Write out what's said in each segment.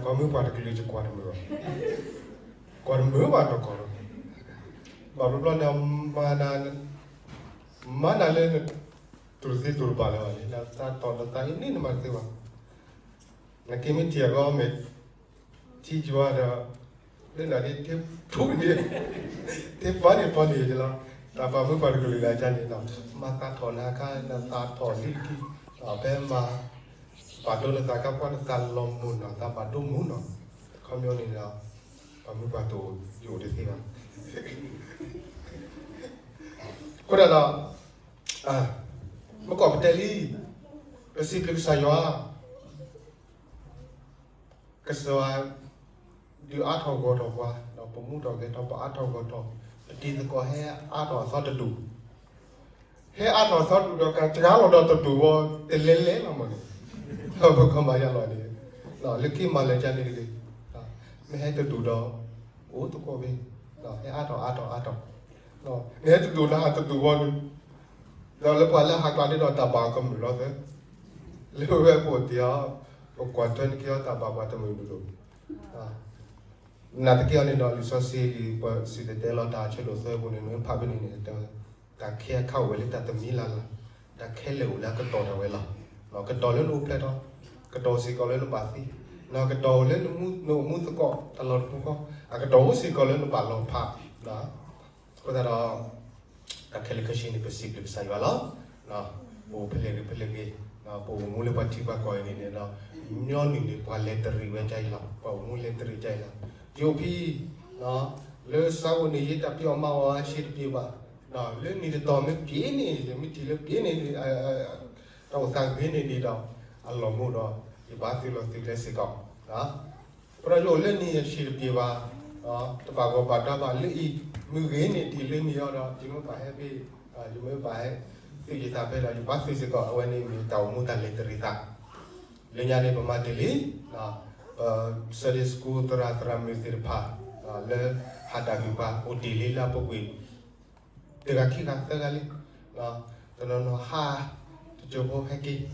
ကီၢ်မုၢ်ပှၤတကလုာ်ယကွၢ်တမုာ်ဘၣ်, ကွၢ်တမုာ်ဘၣ်တကီၢ်လီၤ. ဘၣ်ဘျီဘျီန့ၣ် မၤနၤ, မၤနၤလၢ တူၢ်တသ့တူၢ်တဘၣ်လၢၤဘၣ်န့ၣ် နသးထီၣ်နသးအံၤန့ၣ် နမၤတသ့ဘၣ်. နက့ၤမ့ၢ်ထံၣ်အဂီၢ်မ့ၢ် ထံယွၤဒီး လၢနၤဒ်ထံဖူန့ၣ် ထံပှၤန့ၣ်ပှၤန့ၣ်လီၤ. တၢ်ပာ်မုၢ်ပှၤတကလုာ်လၢအကါန့ၣ် မၤသးထီၣ်နၤအခါ နသးထီၣ်လံတက့ၢ်, ဖဲမၤ ဘၣ်ဒိနသးခါပှၤနသးလီၤမုၢ်နီၢ် သးဘၣ်ဒိမုၢ်နီၢ်, ခီပညီန့ၣ်ဒီး ပာ်မုၢ်ပှၤတအိၣ် ယအိၣ်တသ့ဘၣ်. အဃိဒၣ်ဒီး မ့ၢ်ကီၢ်ပတဲလံ, ပစံးဘျုးကစၢ်ယွၤ ကစၢ်ယွၤ ဒုးအါထီၣ်ဂီၢ်ထီၣ်ပှၤ, ဒီးပမူထီၣ်ဂဲၤထီၣ် ပအါထီၣ်ဂီၢ်ထီၣ်, ပတံၤသကိးဟဲအါထီၣ်အသီတဒူၣ်, ဟဲအါထီၣ်အသီတဒူၣ်ဒီး ကစှၤလီၤဒီးတဒူၣ်ဝဲ တလဲၤလဲၤလီၤမးန့ၣ်, ပကမၤယါလီၤန့ၣ်, လၢခံမၤလၢာ်ကါန့ၣ်တဂ့ၤ, မ့ၢ်ဟဲတဒူၣ်ဒီး အိၣ်သကိးဘ့ၣ်, ဟဲအါထီၣ်အါထီၣ်အါထီၣ်, မ့ၢ်ဟဲတဒူၣ်ဒီးဟးတဒူၣ်ဝဲန့ၣ် ဒီးလၢပှၤလၢဟးကျါန့ၣ်ဒီးတၢ်ဘၣ်ကမုာ်လီၤသၢ, လၢဝဲပအိၣ်တ့ၢ်အီၤ, ပကွၢ်ထွဲနက့ၤအီၤတၢ်ဘၣ်ပှၤတမုာ်ဒိၣ်ဒိၣ်, နာ်သက့အီၤန့ၣ်ဒီး လံာ်စီဆှံလံာ်ပစံၣ်တဲၤတဲလီၤတၢ်အဆၢဒိၣ်သၢပူၤန့ၣ် နဖးဖဲန့ၣ်န့ၣ် တဲဝဲ, တၢ်ခဲအခါအိၣ်ဝဲလၢတၢ်တမံၤလၢ်လၢ်, တၢ်ခဲလၢာ်အိၣ်လၢအကတီၢ်ဒၣ်ဝဲလီၤ. ကတီၢ်လၢနအိၣ်ဖျဲၣ်ထီၣ်, ကတီၢ်စ့ၢ်ကီးလၢနဘၣ်သံ, ကတီၢ်အိၣ်လၢနအိၣ်မူသကိးတၢ်လီၢ်တပူၤဃီ, အကတီၢ်အိၣ်စ့ၢ်ကီးလၢနဘၣ်လီၤဖး အဃိသတးဒီး တၢ်ခဲလၢာ်ခဲဆ့န့ၣ် ပစံးဘျုးကစၢ်ယွၤလီၤ. ပအိၣ်ဖဲလဲၣ်ဂ့ၤဖဲလဲၣ်ဂ့ၤ, ပအိၣ်မူလၢပှၤထံပှၤကီၢ်အံၤန့ၣ်န့ၣ်ဒီး ညီနုၢ်န့ၣ် ပှၤလဲၤတရံးဝဲဒ်အံၤလီၤ. ပှၤအိၣ်မူလဲၤတရံးဒ်အံၤလီၤ. ယအိၣ်ဖဲ လၢစးအိၣ်န့ၣ် ယတၢ်ပျံၤအီၣ်မၤအီၣ်အါဆံးတပျ့ၤဘၣ်, လၢနံၣ်တတီၤမ့ၢ်ပျ့ၤန့ၣ် ယမ့ၢ်ထံၣ်လၢပျ့ၤန့ၣ် တၢ်အိၣ်သးဂ့ၤန့ၣ်န့ၣ်ဒီး အလီၢ်မ့ၢ်ဒီး ယဘၣ်သုးလီၤသုးကျဲစ့ၢ်ကီး အဃိဒီးယအိၣ်လၢန့ၣ်အဆံးတပျ့ၤဘၣ်, တဘၣ်ဂီၤဘၣ်ဒါဘၣ်လၢအံၤ, မ့ၢ်ဂ့ၤန့ၣ်ဒ်လၢန့ၣ်အီၤဒီး ယမ့ၢ်ဘၣ်ဟဲဘ့ၣ်, ယမ့ၢ်ဘၣ်ဟဲသုးယသးဖဲဒီး ယဘၣ်သုးစ့ၢ်ကီး အဝဲန့ၣ်မ့ၢ်တၢ်အိၣ်မူတၢ်လဲၤတရံးသး, လၢညါန့ၣ် ပမၤတ့ၢ်လံ, ပ Sunday School သရၣ်သရၣ်မုၣ်သ့ၣ်တဖၣ် လၢဟးတၢ်ဂ့ၢ်ပှၤ အိၣ်တ့ၢ်လံလၢအပူၤကွံာ် တဂၤခံဂၤသၢဂၤလံ, တနီၤနီၤဟး, တကၠိဖိဟဲက့ၤ,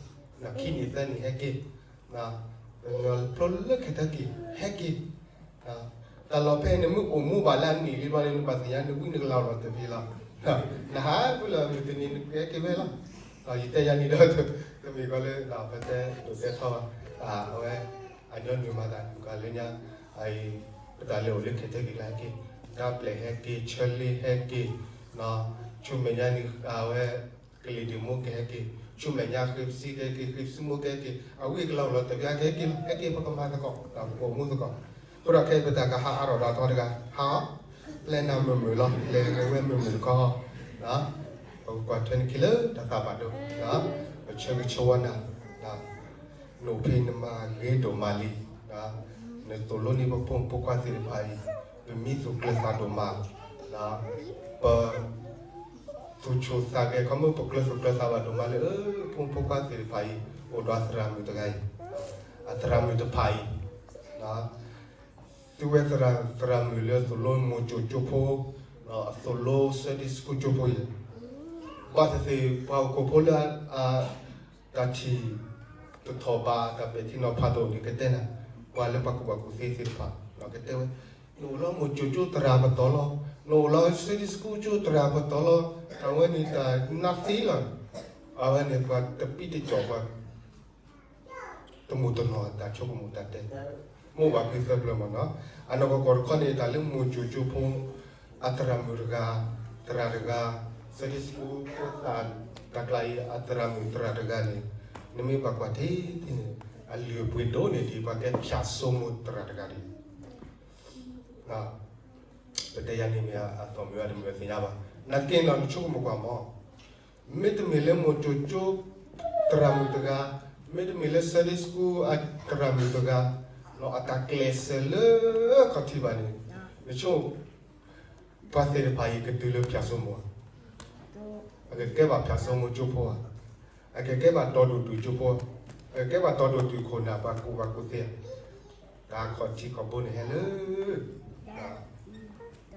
ခံနံၣ်သၢနံၣ်ဟဲက့ၤ, တနီၤဖျိလၢခဲတၢၢ်က့ၤ ဟဲက့ၤ, တၢ်လီၢ်ဖဲန့ၣ်မ့ၢ်အိၣ်မူဘၣ်လၢအနံၣ်လံဘျီန့ၣ် နဘၣ်သ့ၣ်ညါနဝံနကလၤအိၣ်လီၤတဘ့ၣ်လီၤ, နဟးဖဲလၢမုၢ်တနံၤနကဟဲက့ၤဖဲလီၤ, ယတဲယၤန့ၣ်ဒီး တမ့ၢ်ကီးလၢ ပတဲဒိၣ်တဲထီဘၣ်, အဝဲ အညီနုၢ်မၤသး ကလၢညါ အံၤ ပတၢ်လဲၤအိၣ်လၢခဲတၢၢ်က့ၤကျါဟဲက့ၤ, ဒါပျဲၢ်ဟဲက့ၤ, ဆၢလ့ဟဲက့ၤ, ဆူမဲာ်ညါန့ၣ် အဝဲ ကလံၤဒ့ၣ်မိၢ်ကဟဲက့ၤ, ဆူမဲာ်ညါဃ့ပစံကဟဲက့ၤ, ဃ့ပစံမိၢ်ကဟဲက့ၤ, အဝံအကလၤအိၣ်လီၤတဘ့ၣ် ကဟဲက့ၤ, ဟဲက့ၤပကမၤသကိး ပအိၣ်မူသကိး, အဃိဒီးခဲအံၤပတၢ်ကဟးအါထီၣ်ဒီးထီတဂၤ, ဟးအီၤ, ပျဲနၤမုာ်မုာ်လီၤ, လဲၤဝဲမုာ်မုာ်တခီ, ပကကွၢ်ထွဲနခံလၢတၢ်သးဘၣ်ဒိ, ပဆၢဂ့ၤဆၢဝါနၤ နအိၣ်ဖဲနမၤဂ့ၤဒိၣ်မးလံ, နသိၣ်လိန့ၢ်ပဖိမုၣ်ဖိခွါသ့ၣ်တဖၣ်အံၤ, ပမံသူၣ်ကျၢၢ်သးဒိၣ်မး, ပသူၣ်ဆူၣ်သးဂဲၤ ခီမ့ၢ်ပကျၢၤသူၣ်ကျၢၤသးဘၣ်ဒိၣ်မးလၢ ဖိမုၣ်ဖိခွါသ့ၣ်တဖၣ်အံၤ အိၣ်ဒီးအသရၣ်မုၣ်တဂၤအံၤ, အသရၣ်မုၣ်တဖၣ်အံၤ, သုဝဲသရၣ်မုၣ်လၢအသိၣ်လိမိၢ်ကၠိကၠိဖိ, အသိၣ်လိ Sunday School ကၠိဖိအံၤ, ဘၣ်သ့ၣ်သ့ၣ်ပှၤဟီၣ်ခိၣ်ဖိလၢ တၢ်ထံၣ်တထီၣ်ဘၣ် တၢ်ပဲာ်ထံနီၤဖးတအိၣ်န့ၣ် ကတဲနၤ, ပှၤလၢပှၤကူၣ်ဘၣ်ကူၣ်သ့သ့ၣ်တဖၣ် ကတဲဝဲ, နအိၣ်လၢမိၢ်ကၠိကၠိသရၣ်ပတီၢ်လီၤ, နအိၣ်လၢ Sunday School ကၠိသရၣ်ပတီၢ်လီၤ, အဝဲန့ၣ်တၢ် nothing လီၤ, အဝဲန့ၣ်ပှၤတပံတကီၢ်ပှၤ တမုာ်တနီၤတၢ်ဆိကမိၣ်တၢ်တဲ, မိၢ်ဘၣ်ဖုသၢပျၢၤမ့ၢ်နီၤ, အနီၢ်ကီၢ်ကီၢ်တခီန့ၣ် တၢ်လၢမိၢ်ကၠိကၠိဖိ အသရၣ်မုၣ်တဂၤ, သရၣ်တဂၤ, Sunday School ဖိသၣ်တၢ်ကျါအံၤ အသရၣ်မုၣ်သရၣ်တဂၤန့ၣ်, နမ့ၢ်ဘၣ်ကွၢ်ထံထံန့ၣ်, အလုၢ်အပှ့ၤဒိၣ်န့ၢ်ဒံးပှၤကဲဖၠၣ်စိမိၢ်သရၣ်တဂၤဒံး ပတဲယၤန့ၣ်မ့ၢ်အသီၣ်မုာ်အတမုာ်သ့ၣ်ညါဘၣ်, နာ်သက့နီၤ နဆိကမိၣ်ကွၢ်မး, မ့တမ့ၢ်လၢမိၢ်ကၠိကၠိသရၣ်မုၣ်တဂၤ, မ့တမ့ၢ်လၢ Sunday School အသရၣ်မုၣ်တဂၤ, အတၢ်ကျဲးစၢးလၢခီၣ်ထံးဘၣ်န့ၣ်, နဆိ ပှၤသ့ၣ်တဖၣ်အံၤကတုၤလၢဖၠၣ်စိမိၢ်ဧါ, အကကဲဘၣ်ဖၠၣ်စိမိၢ်ကၠိဖိဧါ, အကကဲဘၣ်တီဒိၣ်တုာ်ကၠိဖိ, အကကဲဘၣ်တီဒိၣ်တုာ်ခိၣ်နၢ်ပှၤကူၣ်ဘၣ်ကူၣ်သ့ဧါ, တၢ်ခီၣ်ထံးခီၣ်ဘိန့ၣ်ဟဲလၢ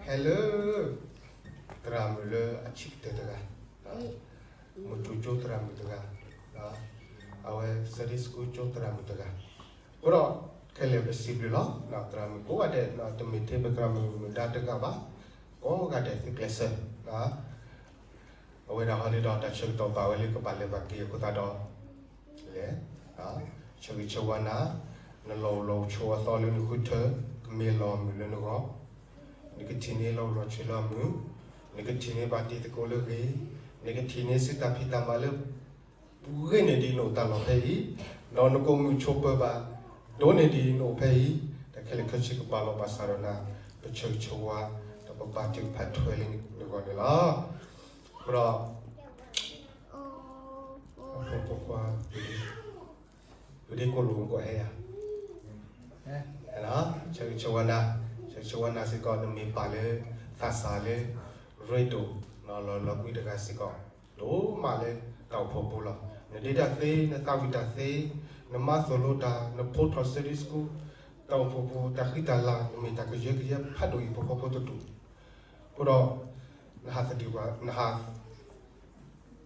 ဟဲလၢ သရၣ်မုၣ်လၢအဆံးကတၢၢ်တဂၤ, မိၢ်ကၠိကၠိသရၣ်မုၣ်တဂၤ, အဝဲ Sunday School ကၠိသရၣ်မုၣ်တဂၤ, အဃိဒီး ခဲလၢာ်ပစံးဘျုးလီၤ. သရၣ်မုၣ်ကိးဂၤဒဲး တမ့ၢ်ထဲပသရၣ်မုၣ်မုၣ်ဒါတဂၤဘၣ်, ကိးဂၤဒဲးသုကျဲးစၢး အဝဲဒၣ်ဟီဒ်ဒီးတၢ်ဆၢကတီၢ်ဘၣ်ဝဲလၢကဘၣ်လဲၤဘၣ်က့ၤအဃိသတးဒီး လဲၤ ဆၢဂ့ၤဆၢဝါနၤ, နလီၢ်အိၣ်လီၢ်အိၣ်ဆိးအသီလၢနဃုထၢ ကမ့ၢ်လီၢ်မုာ်လၢနဂီၢ်, နကထံၣ်န့ၢ်လီၢ်အိၣ်လီၢ်ဆိးလၢအမုာ်, နကထံၣ်န့ၢ်ဘၣ်တံၤသကိးလၢဂ့ၤ, နကထံၣ်န့ၢ်စုတၢ်ဖံးတၢ်မၤလၢ ဂ့ၤန့ၢ်ဒံးနအိၣ်တၢ်လီၢ်ဖဲအံၤ, ဒီးနကအိၣ်မုာ်ဆိးပၢၤဘၣ် ဒိၣ်န့ၢ်ဒံးနအိၣ်ဖဲအံၤ, တၢ်ခဲလၢာ်ခဲဆ့ကဘၣ်လီၤဘၣ်စးဒီးနၤ, ပဆၢဂ့ၤဆၢဝါ ဒီးပဘါထုကဖၣ်ထွဲလၢနဂီၢ်န့ၣ်လီၤ. အဃိဒီး အဖိခွါ ပဒ့ကိၣ်လိာ်မူကီၢ်ဟဲယၤ ဆၢဂ့ၤဆၢဝါနၤ, ဆၢဂ့ၤဆၢဝါနၤစ့ၢ်ကီး နမ့ၢ်ပၢ်လၢ သးစၢ်လၢ ရ့ဒိၣ် လီၤလီၤကွံတဂၤစ့ၢ်ကီး ဒိၣ်မးလၢတၢ်အိၣ်ဖှိၣ်ပူၤလီၤ. နဒ့တၢ်သ့, နသးဝံၣ်တၢ်သ့, နမါသိၣ်လိတၢ်, နဖိထီၣ် Sunday School, တၢ်အိၣ်ဖှိၣ်ပူၤ တၢ်ဃံတၢ်လၤ နမ့ၢ်တၢ်ကယၢကယဲဖးဒိၣ်အံၤ ဖိဃီဖိတဒူၣ်, အဃိဒီး နဟးသဒံးပှၤ နဟး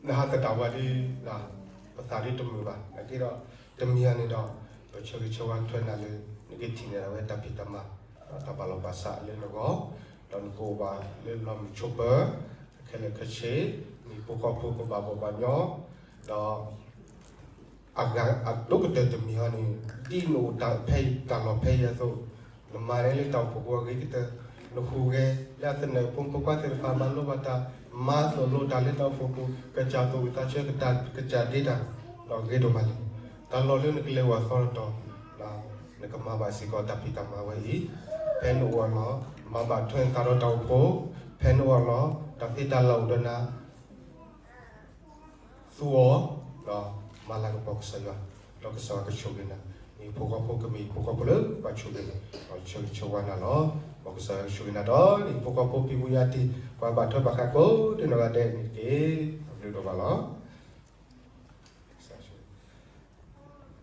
နဟးသဒၣ်ပှၤဒ် ပသးဒ်တမုာ်ဘၣ်. နာ်က့ဒီး တမံၤအံၤန့ၣ်ဒီး ပဆၢဂ့ၤဆၢဝါထွဲနၤလၢ နကထံၣ်န့ၢ်ဒၣ်ဝဲတၢ်ဖံးတၢ်မၤ တၢ်ဘၣ်လီၤဘၣ်စးလၢနဂီၢ်, ဒီးနကအိၣ်ဘၣ်လၢလီၢ်မုာ်ဆိးပၢၤ ခဲလၢာ်ခဲဆ့, နဟံၣ်ဖိဃီဖိကဘၣ်ဘီၣ်ဘၣ်ညီ, ဒီး အဂၤအဒိၣ်ကတၢၢ်တမံၤအံၤန့ၣ် ဒ်နအိၣ်တၢ်ဖဲအံၤ တၢ်လီၢ်ဖဲအံၤအသိး, နမၤန့ၢ်လၢတၢ်အိၣ်ဖှိၣ်ပူၤအဂ့ၤကတၢၢ်, နဟူးဂဲၤလၢအသနၢၣ်ဖိမုၣ်ဖိခွါသ့ၣ်တဖၣ်မၤလိဘၣ်တၢ်, မၤသိၣ်လိတၢ်လၢတၢ်အိၣ်ဖှိၣ်ပူၤ, ကစၢ်သူၣ်ဝံၣ်သးဆၢ ကစၢ်ဒ့တၢ်, ဒီးဂ့ၤဒိၣ်မးလံ. တၢ်လီၢ်လၢနကလဲၤအိၣ်အသီတတီၤ, နကမၤဘၣ်စ့ၢ်ကီးတၢ်ဖံးတၢ်မၤဝဲအံၤ, ဖဲနအိၣ်အလီၢ်, မၤဘၣ်ထွဲနသးဒီးတၢ်အိၣ်ဖှိၣ်, ဖဲနအိၣ်အလီၢ်, တၢ်သ့တၢ်လၢအိၣ်ဒီးနၤ သူအီၤ, ဒီးမၤလၤကပီၤကစၢ်ယွၤ, ဒီးကစၢ်ယွၤကဆိၣ်ဂ့ၤနၤ, နဟံၣ်ဖိဃီဖိကမ့ၢ်ဟံၣ်ဖိဃီဖိလၢဘၣ်ဆိၣ်ဂ့ၤ, ဒီးဆၢဂ့ၤဆၢဝါနၤလီၤ. မ်ကစၢ်ယွၤကဆိၣ်ဂ့ၤနၤဒီး နဟံၣ်ဖိဃီဖိဖံဖုညါတံၢ် ပှၤဘၣ်ထွဲဘၣ်ဃးကိးဒ်နီၢ်ဂၤဒဲးန့ၣ်တက့ၢ်. တၢ်ဘျုးဒိၣ်မးလီၤ.